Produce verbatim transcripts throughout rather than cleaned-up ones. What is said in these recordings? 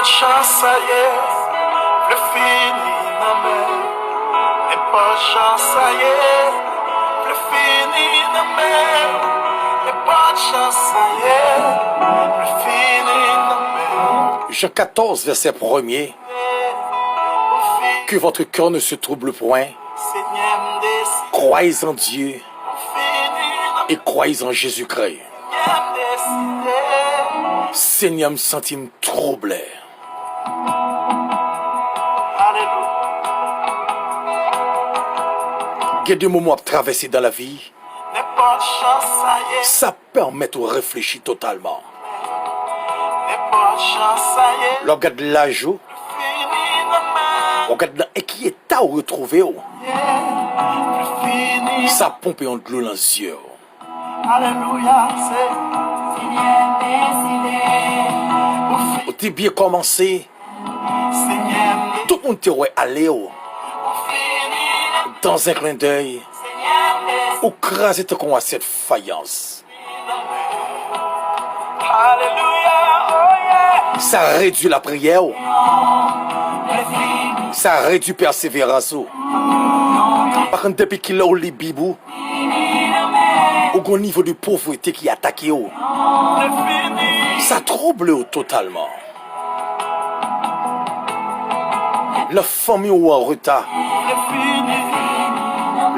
Jan sa ye, vle fini nan men. Nenpòt jan sa ye, vle fini nan men. Nenpòt jan sa ye, vle fini nan men. Jean quatorze, verset premier. Que votre cœur ne se trouble point. Croyez en Dieu et croyez en Jésus-Christ. Senyè, m santi m twouble. Gen de moman w ap travèse dan lavi, sa pèmèt ou reflechi totalman. Lè w ap gad laj ou, w ap gad nan ki eta ou retwouve w, sa ponpe yon dlo nan zye w. Alelouya, Senyè. Ou te byen kòmanse. Tout moun te wè ale w. Dans un clin d'œil, ou kraze tankou yon asyèt fayans. Sa redwi lapriyè w. Sa redwi pèseverans ou. Pa konn depi kilè w li Bib ou, ou gon nivo de povrete ki atake w. Sa twouble w totalman. Nan fanmi ou an reta.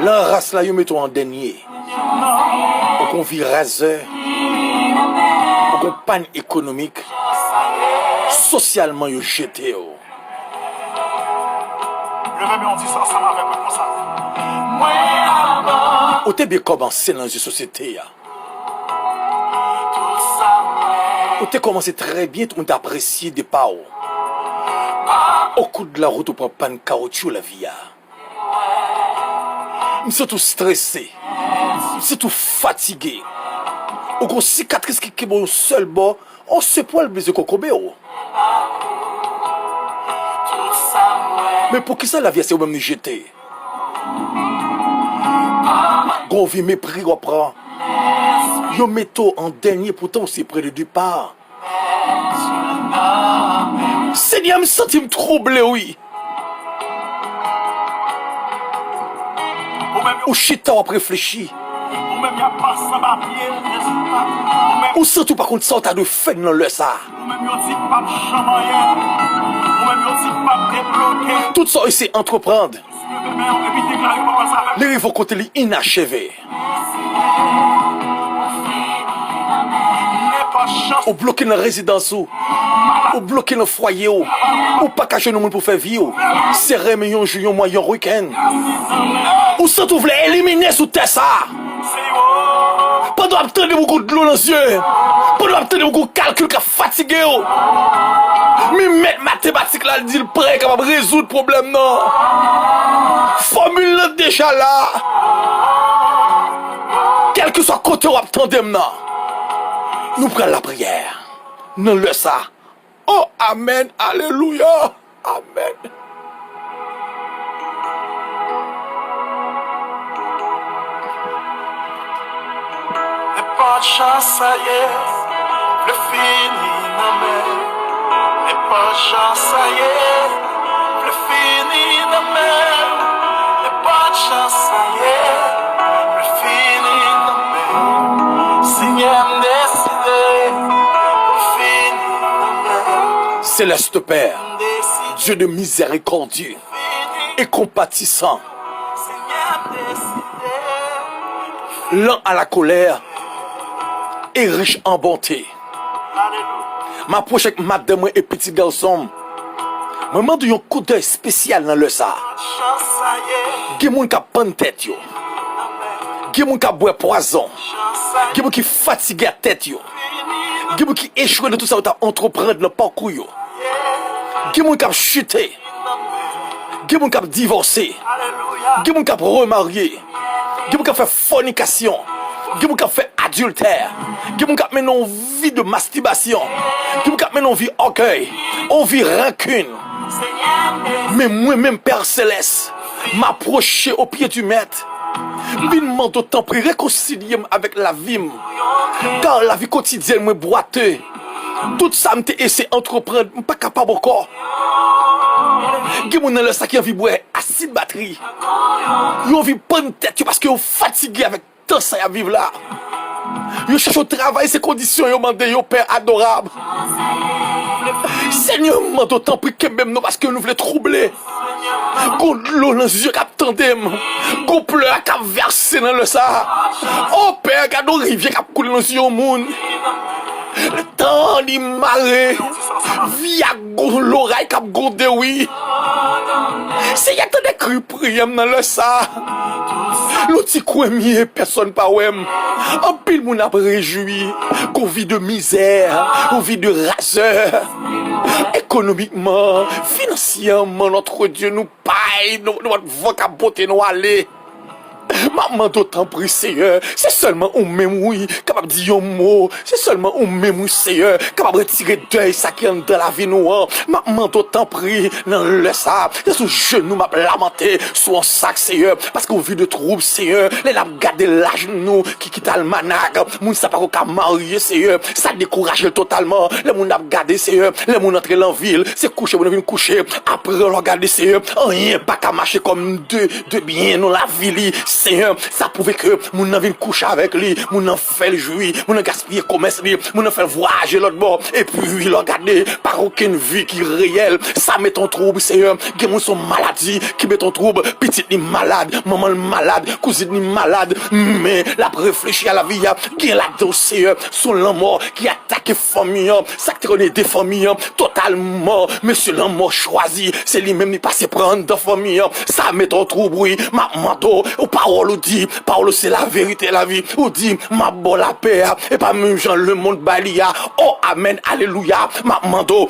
Nan ras la yo mete w an dènye. Ou gon vi razè. Ou gon pàn ekonomik. Sosyalman yo jete w. Leve men w di sa ansanm avèk mwen konsa. Ou te byen kòmanse nan zye sosyete a. Ou te kòmanse trè byen, tout moun te apresye depa w. Au cours de la route, ou pran pàn kawotchou lavi a. M santi w strese. M santi w fatige. Ou gon sikatris ki kenbe w yon sèl bò, on se pwèl bezwen kokobe w. Men poukisa lavi a se ou menm li jete? Gon vi mepri w ap pran. Yo mete w an dènye, poutan w se pwen de depa. Senyè, m santi m twouble, wi. Ou chita, w ap reflechi. Ou santi w pa konn sa w ta dwe fè nan lè sa a. Tout sa w eseye antreprann, li rive yon kote li inacheve. Ou bloke nan rezidans ou. Ou bloke nan fwaye w. Ou pa ka jwenn yon moun pou fè vi w. Se renmen yon jou, yon mwa, yon wikenn. Ou santi w vle elimine sou tè sa a. Pandan w ap tande m, ou gon dlo nan zye. Pandan w ap tande m, ou gon kalkil k ap fatige w. Men mèt matematik la, l di l prè, kapab rezoud pwoblèm nan. Fòmil lan deja la. Kèlkeswa kote w ap tande m nan, nou pral lapriyè nan lè sa. Oh, amèn, alelouya, amèn. Nenpòt jan sa ye, vle fini nan men. Nenpòt jan sa ye, vle fini nan men. Nenpòt jan sa ye, vle fini nan men. Senyè, m deside pou fini nan men. Céleste Père, Dieu de miséricorde et compatissant, lent à la colère et riche en bonté. M apwoche ak madanm mwen e pitit gason m. Mwen mande yon koudèy espesyal nan lè sa a. Gen moun k ap pann tèt yo. Gen moun k ap bwè pwazon. Gen moun ki fatige ak tèt yo. Gen moun ki echwe nan tout sa yo t ap antreprann nan pakou yo. Gen moun k ap chite. Gen moun k ap divòse. Gen moun k ap remarye. Gen moun k ap fè fònikasyon. Gen moun k ap fè adiltè. Gen moun k ap mennen yon vi de mastibasyon. Gen moun k ap mennen yon vi ògèy, yon vi rankin. Men mwen menm, Pè Selès, m apwoche o pye di Mèt. M vin mande w, tanpri, rekonsilye m avèk lavi m. Kar lavi kotidyèn mwen bwate. Tout sa m te eseye antreprann, m pa kapab ankò. Gen moun nan lè sa ki anvi bwè asid batri. Yo anvi pann tèt yo paske yo fatige avèk tan sa y ap viv la. Yo chèche yon travay, se kondisyon yo mande yo, Pè adorab. Senyè, m mande w tanpri kenbe m non paske nou vle twouble. Gon dlo nan zye k ap tande m. Gon plè k ap vèse nan lè sa. O Pè, gade yon rivyè k ap koule nan zye yon moun. Tan li mare. Vi a gon loray k ap gwonde, wi. Senyè, tande kri priyè m nan lè sa. Yon ti kwen m ye, pèsonn pa wè m. Anpil moun ap rejwi. Gon vi de mizè, yon vi de razè. Ekonomikman, finansyèman, Notre Dieu, nou pay, nou, nou pòt van k ap pote nou ale. M ap mande w tanpri, Seyè, se sèlman ou menm, wi, kapab di yon mo. Se sèlman ou menm, wi, Seyè, kapab retire dèy sa ki anndan lavi nou an. M ap mande w tanpri, nan lè sa, se sou jenou m ap lamante, sou yon sak, Seyè, paske yon vi de twoub, Seyè, lè n ap gade laj nou ki kite almanak, moun sa pako ka marye, Seyè, sa dekouraje l totalman. Lè moun ap gade, Seyè, lè moun antre nan vi l, se kouche moun nan vin kouche. Apre lè w gade, Seyè, anyen pa ka mache kòm de, de byen nan lavi li. Senyè, sa pwouve ke moun nan vin kouche avèk li, moun nan fè l jwi, moun nan gaspiye komès li, moun nan fè l vwayaje lòt bò. Epi lè w gade, pa okenn vi ki reyèl. Sa mete yon twoub, Senyè. Gen moun se yon maladi ki mete yon twoub. Pitit li malad, manman l malad, kouzin li malad. Men l ap reflechi a lavi a. Gen ladan w, Senyè, se yon lanmò ki atake fanmi an. Sa k te konn ede fanmi an totalman. Mesye, lanmò chwazi. Se li menm li pase pran anndan fanmi an. Sa mete yon twoub, wi. M ap mande w, pawòl ou di, pawòl ou se laverite, lavi. Ou di, m ap ba w lapè a. E pa menm jan lemonn bay li a. O, amèn, alelouya. M ap mande w,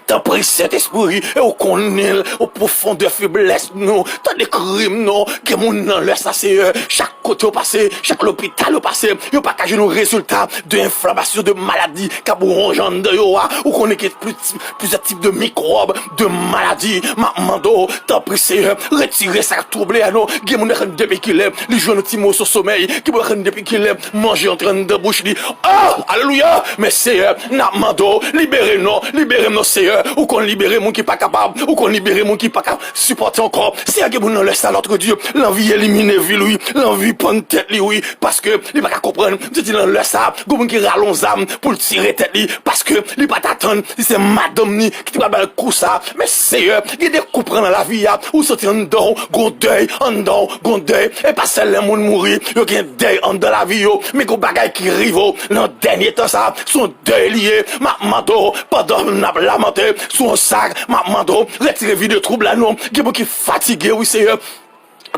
tanpri, Sentespri, e ou konnen l, o pwofondè feblès nou, tande kri m non, gen moun nan lè sa, Seyè, chak kote yo pase, chak lopital yo pase, yo pa ka jwenn yon rezilta de enflamasyon, de maladi k ap wonj anndan yo a. Ou konnen gen pli-, plizyè tip de mikwòb, de maladi. M ap mande w, tanpri, Seyè, retire sa k twouble a non. Gen moun nan depi kilè li jwenn yon ti moso somèy, gen moun nan depi kilè manje antre anndan bouch li. Oh, alelouya! Men Seyè, n ap mande w, libere non, libere non, Seyè. Ou konn libere moun ki pa kapab, ou konn libere moun ki pa ka sipòte ankò. Seyè, gen moun nan lè sa, Notre Dieu, l anvi elimine vi l, wi, l anvi pann tèt li, wi, paske li pa ka konprann. Di, di nan lè sa, gen moun ki rale yon zam pou l tire tèt li, paske li pa t atann si se madanm li ki te pral ba l kou sa. Men Seyè, gen de kou pran nan lavi a, ou santi anndan w gon dèy, anndan w gon dèy. E pa sèl lè moun mouri, yo gen dèy anndan lavi yo, men gon bagay ki rive w nan dènye tan sa, se yon dèy li ye. M ap mande w, pandan n ap lamante sou yon sak, m ap mande w, retire vi de twoub la non. Gen moun ki fatige, wi, Seyè.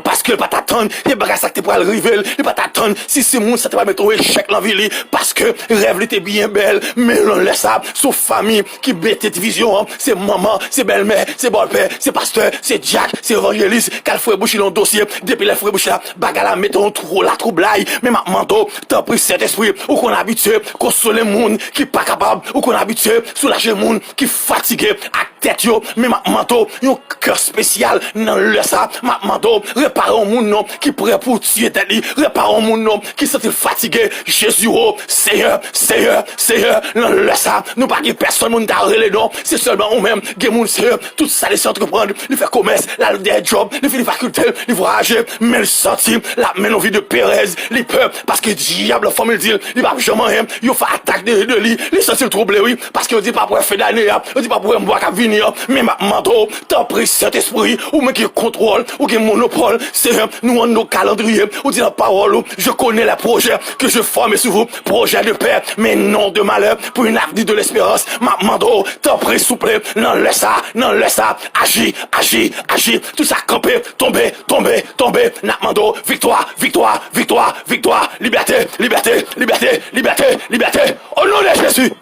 Paske l pa t atann se bagay sa k te pral rive l. Li pa t atann si se moun sa te pral mete yon echèk nan vi li. Paske rèv li te byen bèl. Men nan lè sa, se yon fanmi ki mete divizyon an. Se manman, se bèlmè, se bòpè, se pastè, se dyak, se evanjelis k al foure bouch li nan dosye. Depi lè foure bouch la, bagay la mete yon twou, latwoublay. Men m ap mande w, tanpri, Sentespri, ou konn abitye konsole moun ki pa kapab. Ou konn abitye soulaje moun ki fatige ak tèt yo. Men m ap mande w yon kè espesyal nan lè sa. M ap mande w repare yon moun non ki prè pou tiye tèt li. Repare yon moun non ki santi l fatige. Jezi o, Seyè, Seyè, Seyè, nan lè sa, nou pa gen pèsonn moun ta rele non. Se sèlman ou menm. Gen moun, Seyè, tout sa l eseye antreprann, li fè komès, l al dèyè djòb, li fini fakilte l, li vwayaje, men l santi l ap mennen yon vi de perèz. Li pè, paske dyab lan fanmi l di l, li p ap janm anyen. Yo fè atak de, de li, li santi l twouble, wi. Paske yo di pa pou wè fen dane a, yo di pa pou wè mwa k ap vini an. Men m ap mande w, tanpri, Sentespri, ou menm ki gen kontwòl, ou gen monopòl, Seyè, nou an nou kalandriye, ou di nan pawòl ou, je connais les projets que je forme sur vous, projets de paix, mais non de malheur, pour une avenir de l'espérance. M ap mande w, tanpri, souple, nan lè sa, nan lè sa, aji, aji, aji, tout sa kanpe, tonbe, tonbe, tonbe, n ap mande w, viktwa, viktwa, viktwa, viktwa, libète, libète, libète, libète, libète, o non de Jezi!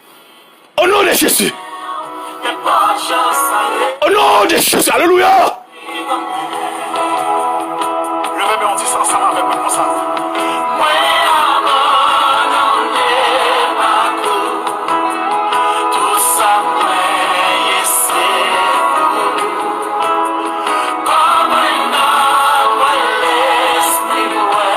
O non de Jezi! O non de Jezi! Alelouya! Leve men w, di sa ansanm avèk mwen konsa. Mwen abandone m ak ou. Tout sa mwen ye se pou ou. Kòm yon nonm wè lespri l wè,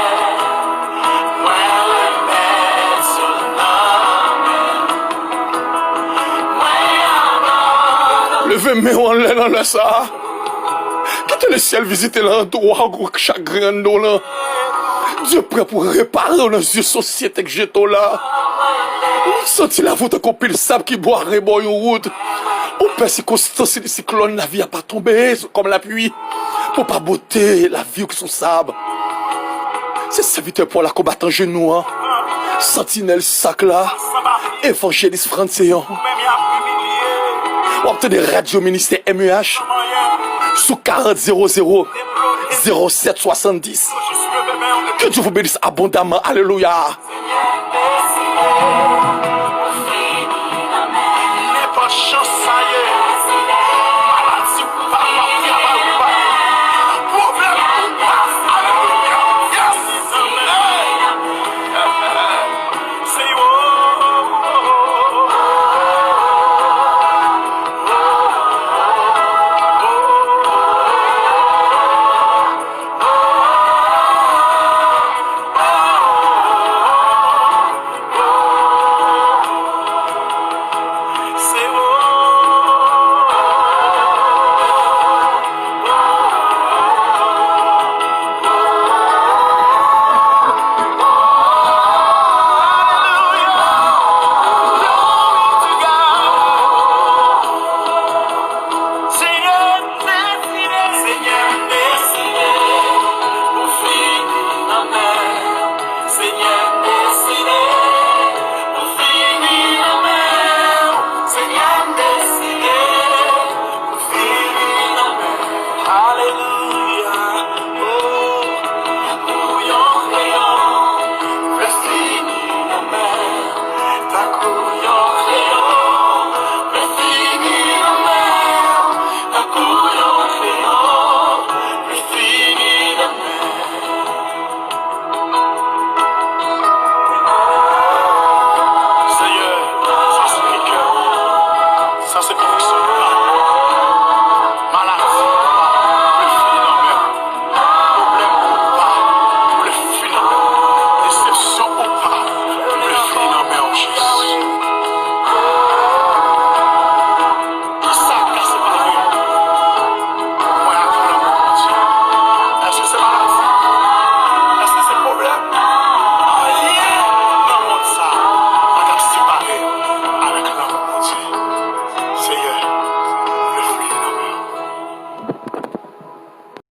mwen remèt yo nan men w. Leve men w anlè nan lè sa a. Kite lesyèl vizite landwa w, gwo chagren anndan w lan. Dye prè pou repare w nan zye sosyete k jete w la. Ou santi lavi w tankou pil sab ki bò a rebò yon wout. Ou pè sikonstans siklòn lavi a pa tonbe kòm lapli pou pa bote lavi w ki sou sab. Se sèvitè pa w la, konbatan jenou an, santinèl sak la, evanjelis Frantz Céant. W ap tande radyo ministè M E H sou karant zewo zewo zewo sèt swasanndis. Ke Dye vous bénisse abondamment. Alelouya.